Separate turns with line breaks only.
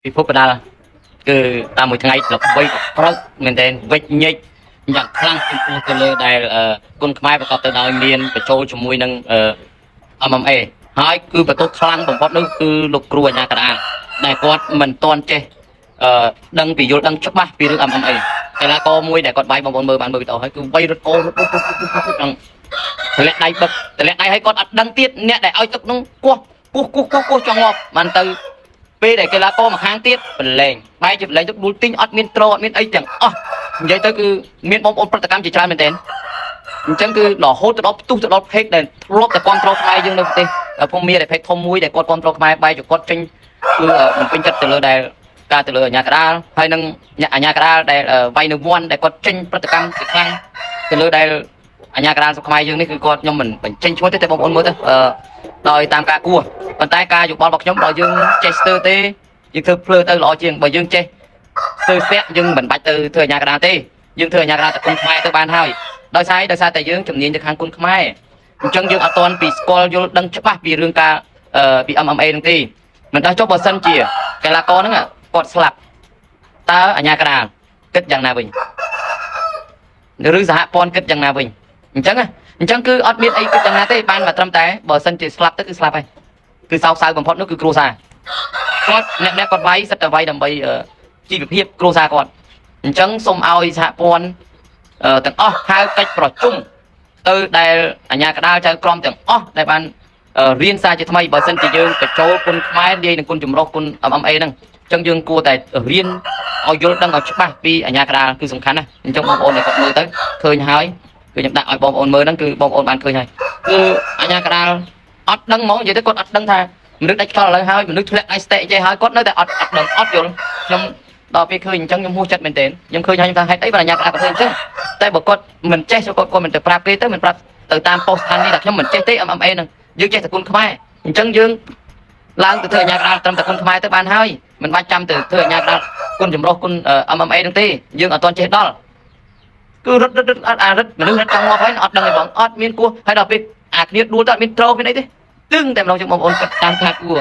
ពិភពកដាលគឺតាមមួយថ្ងៃល្បីប្រោកមែនទែនវិចញិចយ៉ាងខ្លាំងចំពោះទៅលើដែលគុនខ្មែរប្រកបទៅដោយមានបញ្ចូលជាមួយនឹងMMA ហើយគឺបន្ទោសខ្លាំងបំផុតនោះគឺលោកគ្រូអាជ្ញាកណ្ដាលដែលគាត់មិនទាន់ចេះអឺដឹងពីយល់ដឹងច្បាស់ពីរឿង MMA កីឡាករមួយដែលគាត់វាយបងប្អូនមើលបានមើលវីដេអូហើយគឺវាយរត់កោរត់ពុបពុបពុបពុបពុបដល់តម្លាក់ដៃបឹកតម្លាក់ដៃឲ្យគាត់អត់ដឹងទៀតអ្នកដែលឲ្យទឹកនោះគោះគោះគោះគោះគោះចង់ងាប់បានទៅពេលដែលកីឡាករមកខាងទៀតប្រឡែងបែរជាប្រឡែងទៅដួលទីងអត់មានត្រអត់មានអីទាំងអស់និយាយទៅគឺមានបងប្អូនប្រតិកម្មជាច្រើនមែនទែន អញ្ចឹងគឺរហូតទៅដល់ផ្ទុះទៅដល់ page ដែលធ្លាប់តែគ្រប់គ្រងខ្មែរយើងនៅប្រទេសភូមិមានតែ page ធំមួយដែលគាត់គ្រប់គ្រងខ្មែរបែរជាគាត់ចេញគឺមិនពេញចិត្តទៅលើដែលការទៅលើអាជ្ញាកណ្ដាលហើយនឹងអាជ្ញាកណ្ដាលដែលវាយនៅវ័នដែលគាត់ចេញប្រតិកម្មជាខ្លាំងទៅលើដែលអាជ្ញាកណ្ដាលស្រុកខ្មែរយើងនេះគឺគាត់ខ្ញុំមិនបញ្ចេញឈ្មោះទេតែបងប្អូនមើលទៅដោយតាមការគួរប៉ុន្តែការយោបល់របស់ខ្ញុំដល់យើងចេះស្ទើរទេយើងធ្វើភ្លើទៅល្អជាងបើយើងចេះស្ទើរស្ទាក់យើងមិនបាច់ទៅធ្វើអាជ្ញាកណ្ដាលទេយើងធ្វើអាជ្ញាកណ្ដាលតែគុនខ្មែរទៅបានហើយ ដោយសារតែយើងជំនាញទៅខាងគុនខ្មែរអញ្ចឹងយើងអត់ទាន់ពីស្គាល់យល់ដឹងច្បាស់ពីរឿងការពី MMA ហ្នឹងទេមិនដឹងចុះបើសិនជាកីឡាករហ្នឹងគាត់ស្លាប់តើអាជ្ញាកណ្ដាលគិតយ៉ាងណាវិញឬសហព័ន្ធគិតយ៉ាងណាវិញអញ្ចឹងណាអញ្ចឹងគឺអត់មានអីគិតយ៉ាងណាទេបានមកត្រឹមតែបើសិនជាស្លាប់ទៅគឺស្លាប់ហើយគឺសោកសៅបំផុតនោះគឺគ្រួសារគាត់អ្នកអ្នកគាត់វាយសិតតែវាយដើម្បីជីវភាពគ្រួសារគាត់អញ្ចឹងសូមឲ្យសហព័ន្ធ ទាំងអស់ហៅកិច្ចប្រជុំទៅដែលអាជ្ញាកណ្ដាលចៅក្រមទាំងអស់ដែលបានរៀនសារជាថ្មីបើសិនជាយើងបញ្ចូលគុនខ្មែរលាយនឹងគុនចម្រុះគុន MMA ហ្នឹងអញ្ចឹងយើងគួរតែរៀនឲ្យយល់ដឹងឲ្យច្បាស់ពីអាជ្ញាកណ្ដាលគឺសំខាន់ណាស់អញ្ចឹងបងប្អូនដែលគាត់មើលទៅឃើញហើយគឺខ្ញុំដាក់ឲ្យបងប្អូនមើលហ្នឹងគឺបងប្អូនបានឃើញហើយគឺអាជ្ញាកណ្ដាលអត់ដឹងហ្មងនិយាយទៅគាត់អត់ដឹងថាមនុស្សដាច់ខ្យល់ឥឡូវហើយមនុស្សធ្លាក់ដៃស្តេកចេះហើយគាត់នៅតែអត់អត់ដឹងអត់យល់ខ្ញុំដល់ពេលឃើញអញ្ចឹងខ្ញុំហួសចិត្តមែនទែនខ្ញុំឃើញហើយខ្ញុំថាហេតុអីបានអាជ្ញាកណ្ដាលគាត់ធ្វើអញ្ចឹង តែបើគាត់មិនចេះគាត់គាត់មិនទៅប្រាប់គេទៅមិនប្រាប់ទៅតាមប៉ុស្តិ៍ស្ថានីយ៍ថាខ្ញុំមិនចេះទេ MMA ហ្នឹងយើងចេះតែគុនខ្មែរអញ្ចឹងយើងឡើងទៅធ្វើអាជ្ញាកណ្ដាលត្រឹមតែគុនខ្មែរទៅបានហើយមិនបាច់ចាំទៅធ្វើអាជ្ញាកណ្ដាលគុនចម្រុះគុន MMA ហ្នឹងទេយើងអត់ទាន់ចេះដល់គឺរត់រត់រត់អត់អារត់មនុស្សរត់ចង់ងាប់ហើយអត់ដឹងទេបងអត់មានគោះហើយដល់ពេលអាគ្នាដួលទៅអត់មានត្រូមានអីទេទឹងតែម្ដងចឹងបងប្អូនគិតតាមការគួរ